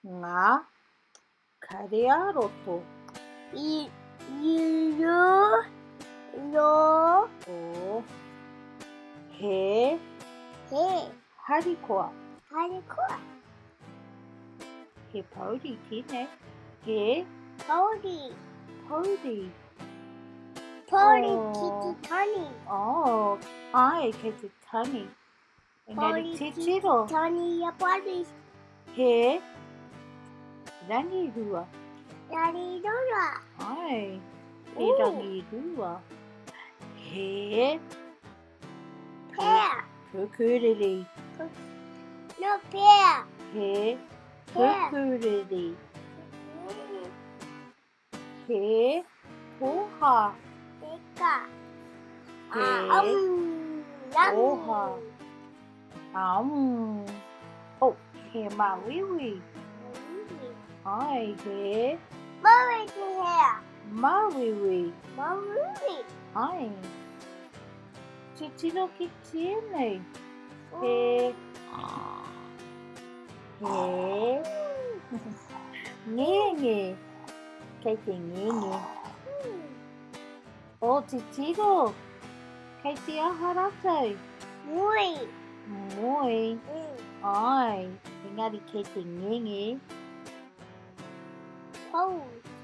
Ngā kare ā-roto. I, i, ru, ro. O. He. He. Harikoa. Harikoa. He pouri tēnei. He. Pouri. Pouri. Pouri ki te tangi. Oh, ai, kei te tangi. Engari titiro. Tani ia pari. He rangirua. Rangirua. Ai, he rangirua. He Pear. Pukuriri. No pear. He pukuriri. He koha. Teka. He koha. Aum. Oh, he māuiui. Ai, he. Māui te hea. Māuiui. Māuiui. Ai. Titiro ki tēnei. He. He. Ngenge. Kei te ngenge. O titiro. Kei te aha ratou? Moe. Moe. Ai, engari kei te ngenge. Pou.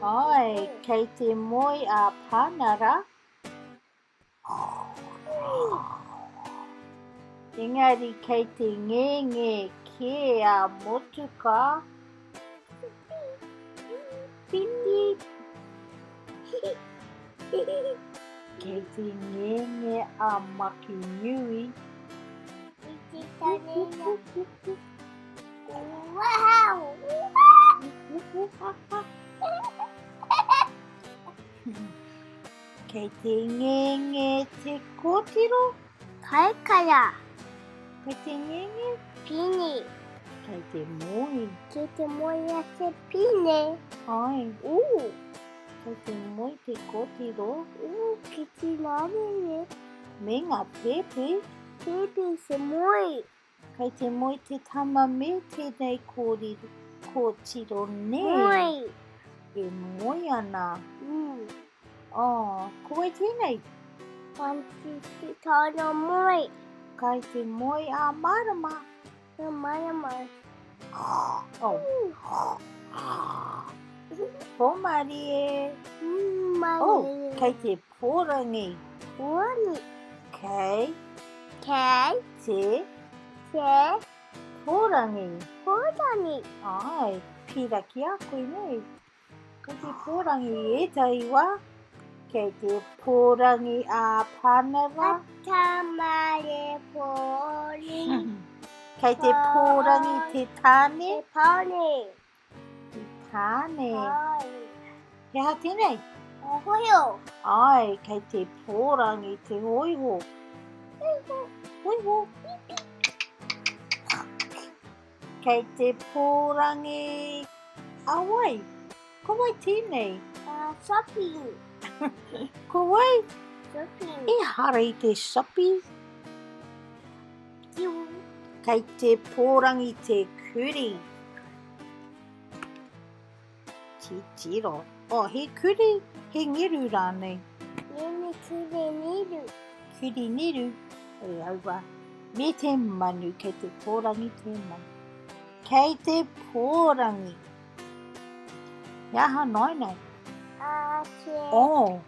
Ai, kei te moe a Panara. Engari kei te ngenge kē a Motuka. Piti. Kei te ngenge a Makinui. Kei te ngenge te kōtiro. Kaikara. Kei te ngenge? Pini. Kei te moe. Kei te moe a te pine. Ai. Ooh. Kei te moe te kōtiro. Ooh, ki te nārere. Me ngā pēpi. Pēpi se moe. Kei te moe te tama me tēnei kōrero, kōtiro nē. Moe. E moe ana. Mm. Oh, ko wai tēnei? One, two, three, tāna moe. Kai te moe a Marama. A Marama. Oh. Pōmarie. Mm, oh, kei te pōrangi. Pōrangi. Kei. Kei. Te. Te. Pōrangi. Pōrangi. Ai, pērā ki a koe nei. Kei te pōrangi ētahi wā. Kei te pōrangi a Pānara. Tamare pōrangi. Kei te pōrangi te tāne. Te tāne. Te tāne. Ai. He aha tēnei? He hoiho. Ai, kei te pōrangi te hōiho. Hoiho. Hoiho. Kei te pōrangi a wai? Ko wai tēnei? Uh, Soppy. Ko wai? Soppy. Ehara i te Soppy. Kei te pōrangi te kurī. Titiro. Oh, he kurī, he ngeru rānei? Nene kuri niru. Kuri niru? E aua. Me te manu, kei te pōrangi te manu. Kei te pōrangi. He aha noa nei? Uh, te... Oh.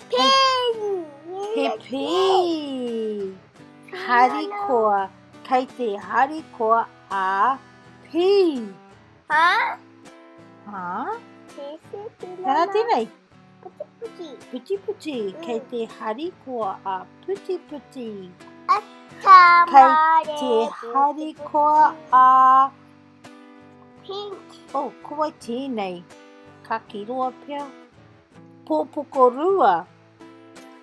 Pī! He pī! Harikoa. Kei te harikoa a pī. Ha? Ha? He aha tēnei? Putiputi. Putiputi. Mm. Kei te harikoa a putiputi. Kei te harikoa a Pink. Oh, ko wai tēnei? Kakiroa pea. Pōpokorua.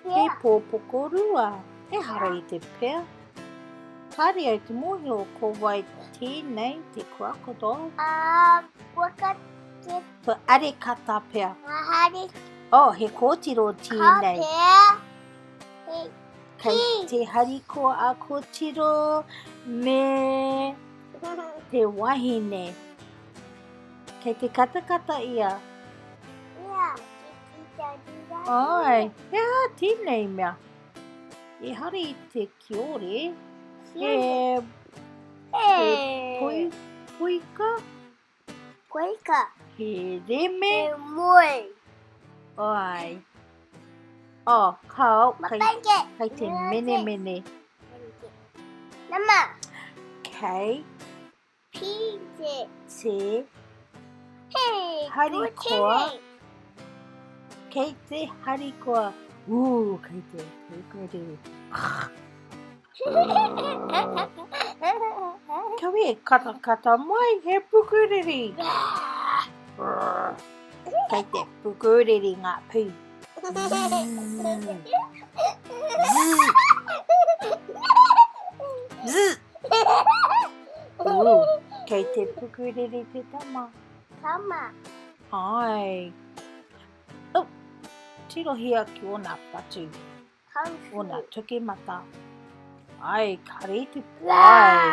He pōpokorua. Ehara i te pea. Kāre au te mōhio ko wai tēnei te crocodile. Uh, waka te... Ko arekata pea. Ahare. Oh, he kōtiro tēnei. Ka pea. He Kei te harikoa a kōtiro me te wahine. Kei te katakata ia. Ia, ki te rira. Ai, he aha tēnei mea? Ehara i te kiore. He, he pui, puika? Puika. He reme. He moe. Ai. Oh, kao, kei, kei te menemene. Nama. Kei. Pi te. Te. Hey, Harikoa. Kei te harikoa. Ooh, kei te pukuru. Kau e katakata mai he pukuriri. Kei te pukuriri ngā pū. Zzz. Ooh, kei te pukuriri te tama. Tama. Ai. Oh, tirohia ki ōna whatu. Ōna tukemata. Ai, kare te pai.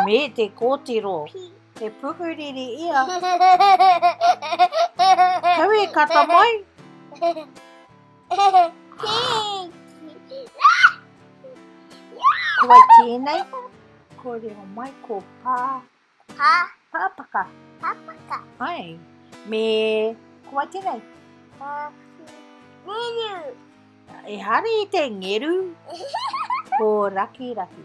Me te kōtiro. He pukuriri ia. Kau e kata mai. Ko wai tēnei? Kōrero mai ko pā. Pā. Pāpaka. Pāpaka. Ai. Me, ko wai tēnei? Ngeru. Ehara i te ngeru. Ko Rakiraki.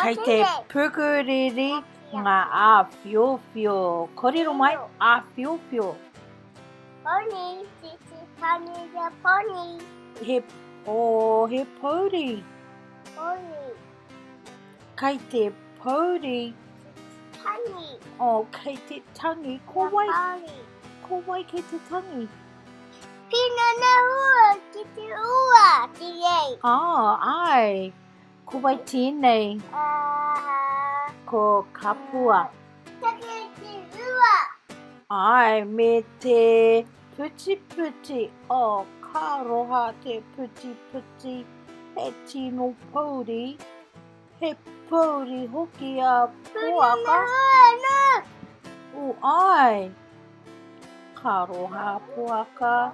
Kei te pukuriri ngā āwhiowhio. Kōrero mai, āwhiowhio. Pony, this is Tony the pony. He, oh, he pouri. Pony. Kei te pouri. Tangi. Oh, kei te tangi. Ko wai, ko wai kei te tangi? Pina na ua ki te ua, te ei. Oh, ai. Ko wai tēnei? Ko Kapua. Take te ua. Ai, me te putiputi. Oh, ka roha te putiputi. He tino pouri. He pouri hoki a Poaka. Oh, ai. Ka roha a Poaka.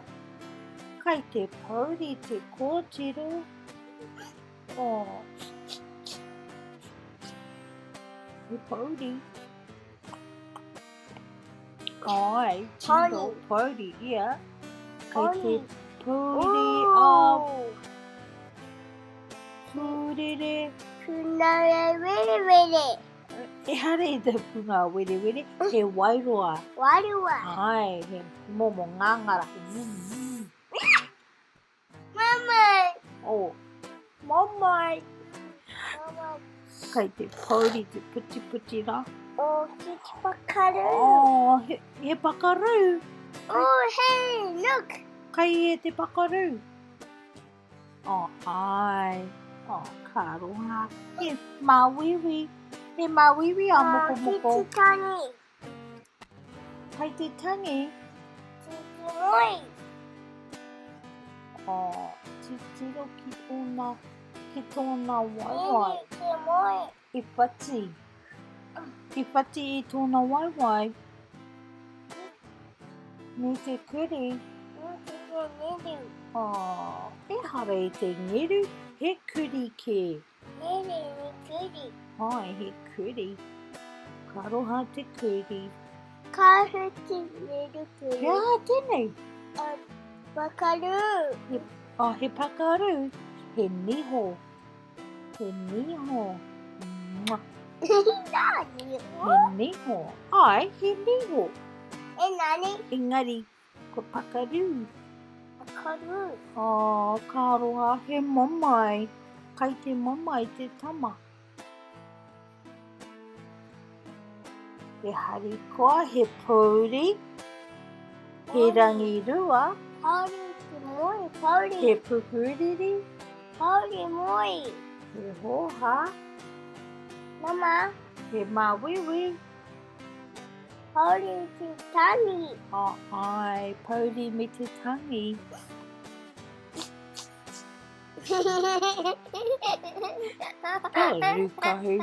Kai te pouri te kōtiro. Oh. He pouri. Ai, tino pouri ia. Kei te pouri a Pūrere. Puna werewere. Ehara i te puna werewere, he wairoa. Wairoa. Ai, he momo ngāngara. Mamae. Oh, mamae. Mamae. Kei te pouri te putiputi rā. Oh, ki te pakaru. Oh, he, he pakaru. Oh, hey, look. Kai e te pakaru. Oh, ai. Oh, ka roha. He māuiui. He māuiui a Mokomoko. Oh, ki te tangi. Kai te tangi. Titi moi. Oh, titiro ki tōna, ki tōna waewae. Titi moi. I whati. I whati i tōna waewae. Me te kuri. Me te ngeru. Oh, ehara i te ngeru, he kuri kē. Ngeru me kuri. Ai, he kuri. Ka roha te kuri. Ka roha te ngeru kuri. He aha tēnei? A pakaru. He, oh, he pakaru. He niho. He niho. Mua. Nani? He niho. Ai, he niho. E nani? Engari, ko pakaru. Pakaru. Oh, ka roa, he mamae. Kai te mamae te tama. He harikoa, he pouri, he rangirua. Pouri te moe, pouri. He pukuriri. Pouri moe. He hōhā. Mama. He māuiui. Pouri te tangi. Oh, ai, pouri me te tangi. Parukahu.